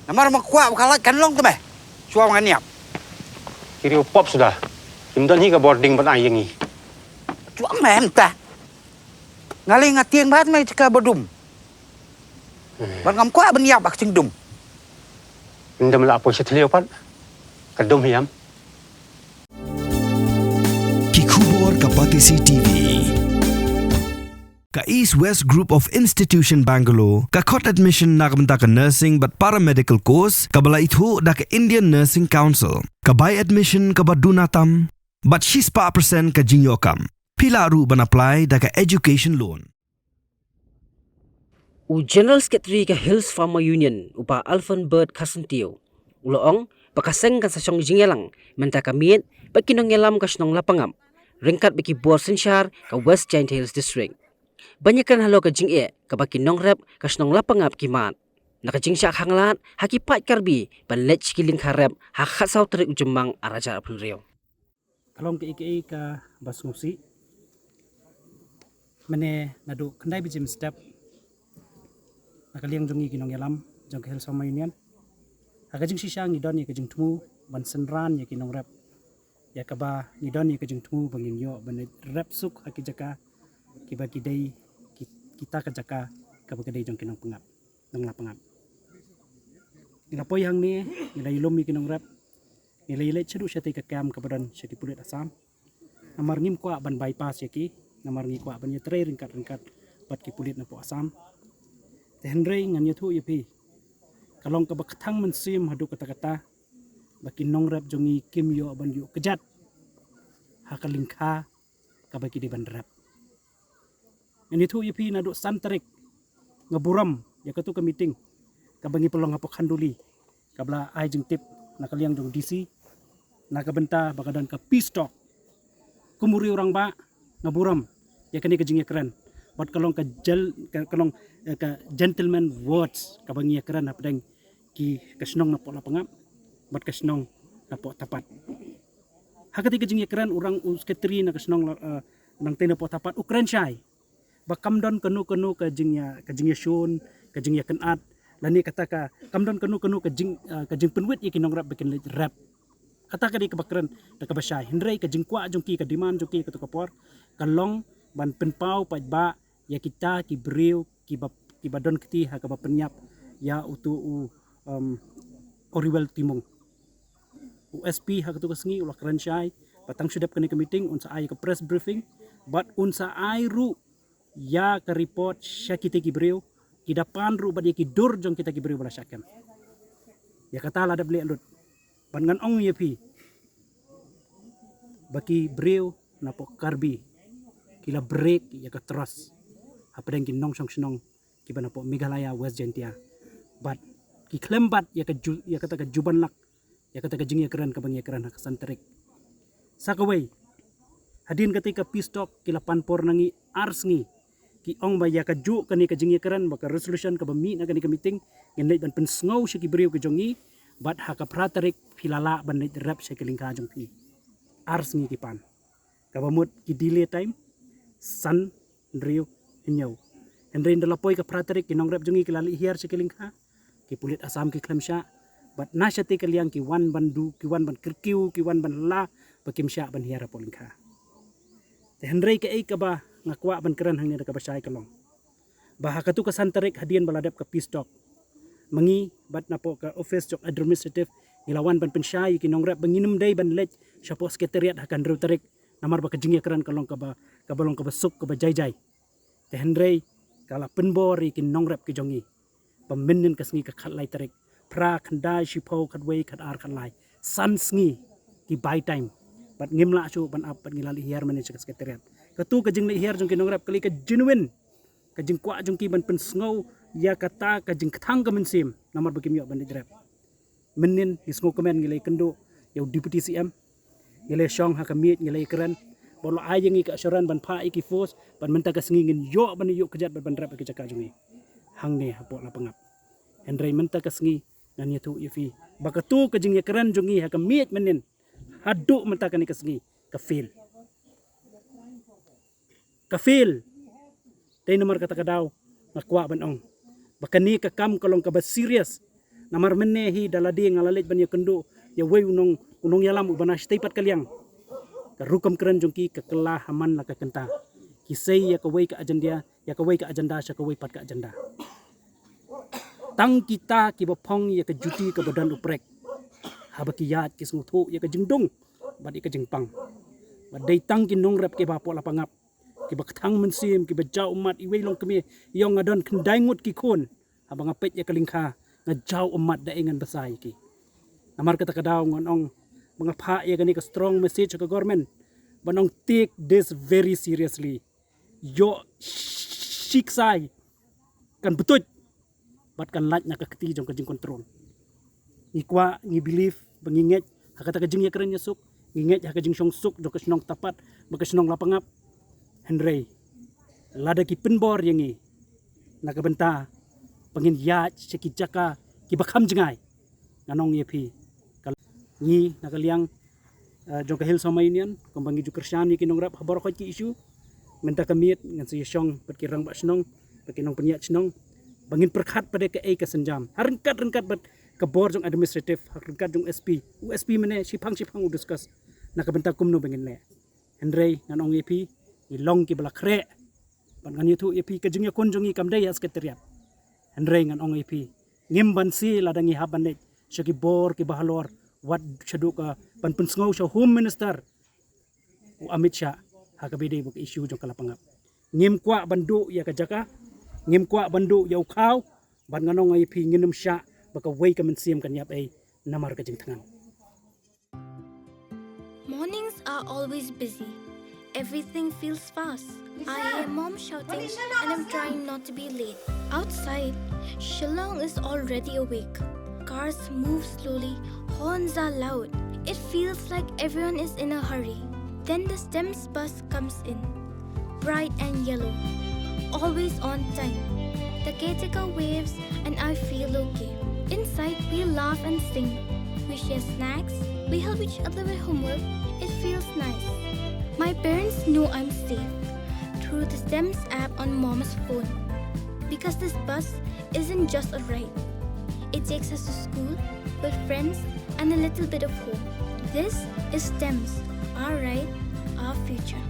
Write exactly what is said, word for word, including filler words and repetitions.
Namar ma kwah ba ka lait kan long te me. Shuwa ngan ïap. Ki riew pop suda. Kim don hi ka bording ban ai ïa ngi. Chuang me mynta. Nga lei nga tieng bad me jaka ba dum. Bad ngam kwah ban ïap bad ka jingdum. Ndem la poi sha thliew pat. Ka dum hiam. Ki khubor ka Batesi T V. Ka East West Group of Institution Bangalore ka khot admission na ka bynta ka nursing bad paramedical course kaba la ithuh da ka Indian Nursing Council. Ka bai admission kaba duna tam bad shispah percent ka jingïoh kam. Phi lah ruh ban apply da ka education loan. U General Secretary ka Hills Farmer Union, u Bah Alfred Bird Kharsyntiew, u la ong ba ka seng kan sa shong jingïalang mynta ka miet bad ki nongïalam ka shnong Lapangap ryngkat bad ki bor synshar ka West Jaintia Hills District ban ïakren halor ka jingeh kaba ki nongrep ka shnong Lapangap ki mad na ka jingshah khanglad ha ki paid Karbi ban leit sha ki lyngkha rep ha ka khatsaw tarik u Jymmang arhajar arphew hynriew. Ka long kaei kaei kaba sngewsih. Mynne naduh khyndai baje mynstep na ka liang jong ngi ki nongïalam jong ka Hills Farmer Union, ha ka jingshisha ngi don ïa ka jingthmu ban synran ïa ki nongrep, ïa kaba ngi don ïa ka jingthmu ba ngin ïoh ban rep suk ha ki jaka kiba ki dei ki, kita ka jaka kaba ka dei jong ki nongpyngngad, nong Lapangap. Ngi la poi hangne, ngi la ïalum ïa ki nongrep, ngi la ïaleit shaduh shatei ka kem kaba don sha ki pulit Assam. Namar ngim kwah ban bypass ïa ki, namar ngi kwah ban ïatrei ryngkat ryngkat bad ki pulit napoh Assam. Te hynrei ngan ïathuh ïa phi, ka long kaba kthang mynsiem haduh katta katta ba ki nongrep jong ngi kim ïoh ban ïuh kjat ha ka lyngkha kaba ki dei ban rep. Ngan ïathuh ïa phi, naduh san tarik nga burom ïa katu ka meeting kaba ngi pynlong hapoh Khanduli, kaba la ai jingtip na ka liang jong D C na ka bynta ba ka don ka peace talk. Kum u riew rangbah nga burom ïa kane ka jingïakren bad ka long ka jel, ka, ka long, eh, ka gentleman words kaba ngi ïakren hapdeng ki, ka shnong napoh Lapangap bad ka shnong napoh Tapat. Ha katei ka jingïakren, u rang u sekretari na ka shnong la, eh, nangtei napoh Tapat u kren shai ba kam don kano kano ka jingïa, ka jingïashun, ka jingïakynad, lane kata ka, kam don kano kano ka jing, eh, ka jingpynwit ïa ki nongrep ba kin leit rep. Kata ka dei kaba kren da kaba shai. Hynrei ka jingkwah jong ki, ka demand jong ki katu ka por ka long ban pynpaw paidbah ïa kita ki briew kiba, kiba don kti ha kaba pynïap ïa utu u, um, Oriwel Timung. U S P ha katu ka sngi u la kren shai ba tang shu dep kane ka meeting un sa ai ka press briefing bad un sa ai ruh ïa ka report sha kita ki briew, ki da pan ruh bad ïa ki dur jong kita ki briew ba la shah kem. Ïa kata la dep leh lut. Bad ngan ong ïa phi ba ki briew napoh Karbi ki la break ïa ka trust hapdeng ki nongshong shnong kiba napoh Meghalaya West Jaintia. Bad ki khlem bat ïa ka ju, ïa kata ka jubanlak, ïa kata ka jingïakren kaba ngi ïakren ha ka san tarik. Sa kawei, hadien katei ka peace talk ki la pan por na ngi ar sngi. Ki ong ba ïa kajuh kane ka jingïakren bad ka resolution kaba mih na kane ka meeting, ngin leit ban pynsngew sha ki briew ki jong ngi, bad ha ka phra tarik phi la lah ban leit rep sha ki lyngkha jong phi. Ar sngi ki pan. Kaba mut ki delay time san, hynriew, hynñiew. Hynrei ynda la poi ka phra tarik ki nongrep jong ngi ki la leit hiar sha ki lyngkha, ki pulit Assam ki khlem shah. Bad na shatei ka liang ki wan ban du, ki wan ban kyrkiw, ki wan ban la, ba kim shah ban hiar hapoh lyngkha. Te hynrei kaei kaba nga kwah ban kren hangne da kaba shai ka long ba ha katu ka san tarik hadien ba la dep ka peace talk, ma ngi bad napoh ka office jong administrative ngi la wan ban pynshai ïa ki nongrep ba ngin ym dei ban leit shapoh secretariat ha ka hynriew tarik, namar ba ka jingïakren ka long kaba, kaba long kaba suk kaba jai jai. Te hynrei ka la pynbor ïa ki nongrep ki jong ngi ba mynnin ka sngi ka khatlai tarik, phra, khyndai, shiphew, khatwei, khatar, khatlai, san sngi ki bai time. Bad ngim lah shuh ban ap, bad ngi la leit hiar mynnin sha ka secretariat. Katu ka jingleit hiar jong ki nongrep ka lei ka genuine ka jingkwah jong ki ban pynsngew ïa kata ka jingkthang ka mynsiem namar ba kim ïoh ban leit rep. Mynnin ngi sngewkmen ngi la ïakynduh ïa u Deputy C M, ngi la ïashong ha ka miej, ngi la ïakren, bad u la ai ïa ngi ka assurance ban phah ïa ki force, bad mynta ka sngi ngin ïoh ban ïuh kjat bad ban rep ha ki jaka jong ngi hangne hapoh Lapangap. Hynrei mynta ka sngi ngan ïathuh ïa phi ba katu ka jingïakren jong ngi ha ka miej mynnin haduh mynta kane ka sngi ka fail. Ka fail. Te namar kata ka daw nga kwah ban ong ba kane ka kam ka long kaba serious, Namar mynne hi da lade nga la leit ban ïakynduh ïa uwei u nong, u nongïalam uba na shatei pat ka liang. Ka rukom kren jong ki ka kylla ha man la ka kynta. Ki sei ïa kawei ka agenda, ïa kawei ka agenda sha kawei pat ka agenda. Tang kita kiba phong ïa ka juti kaba don u prek, haba ki ïaid ki sngewthuh ïa ka jingdung bad ïa ka jingpang. Bad dei tang ki nongrep kiba hapoh Lapangap, kiba kthang mynsiem, kiba jaw ummat. Iwei long kmie, ïong nga don khyndai ngut ki khun. Haba nga peit ïa ka lyngkha, nga jaw ummat da ei ngan bsa ïa ki. Namar kata ka daw ngan ong, ba nga phah ïa kane ka strong message ha ka government, ban ong take this very seriously. Ïoh shiksai kan btuid bad kan lait na ka kti jong ka jingcontrol. Ngi kwah, ngi believe ba ngi ngeit ha kata ka jingïakren ïasuk, ngi ngeit ha ka jingshong suk jong ka shnong Tapat bad ka shnong Lapangap. Hynrei lada ki pynbor ïa ngi na ka bynta ba ngin ïaid sha ki jaka kiba kham jngai, ngan ong ïa phi, ka, ngi na ka liang, eh, jong ka Hill Sohma Union, kumba ngi ju kyrshan ïa ki nongrep ha baroh ki issue. Mynta ka miet ngan sa ïashong bad ki rangbah shnong, bad ki nongpynïaid shnong, ba ngin pyrkhat pat da kaei ka sienjam ha ryngkat ryngkat bad ka bor jong administrative, ha ryngkat jong SP. U SP mynne shiphang shiphang u discuss na ka bynta kumno ba ngin leh. Hynrei ngan ong ïa phi, ngi long kiba la khreh. Bad ngan ïathuh ïa phi, ka jingïakun jong ngi kam dei ha secretariat. Hynrei ngan ong ïa phi, ngim banse lada ngi hap ban leit sha ki bor kiba halor, wat shaduh ka ban pynsngew sha Home Minister u Amit Shah ha kaba ïadei bad ka issue jong ka Lapangap. Ngim kwah ban duh ïa ka jaka, ngim kwah ban duh ïa u khaw. Bad ngan ong ïa phi, ngin ym shah ba kawei ka mynsiem kan ïap ei namar ka jingthngan. Mornings are always busy. Everything feels fast. I hear mom shouting and I'm trying not to be late. Outside, Shillong is already awake. Cars move slowly, horns are loud. It feels like everyone is in a hurry. Then the STEMS bus comes in, bright and yellow, always on time. The caretaker waves and I feel okay. Inside, we laugh and sing. We share snacks. We help each other with homework. It feels nice. My parents know I'm safe through the STEMS app on mom's phone. Because this bus isn't just a ride. It takes us to school, with friends, and a little bit of hope. This is STEMS, our ride, our future.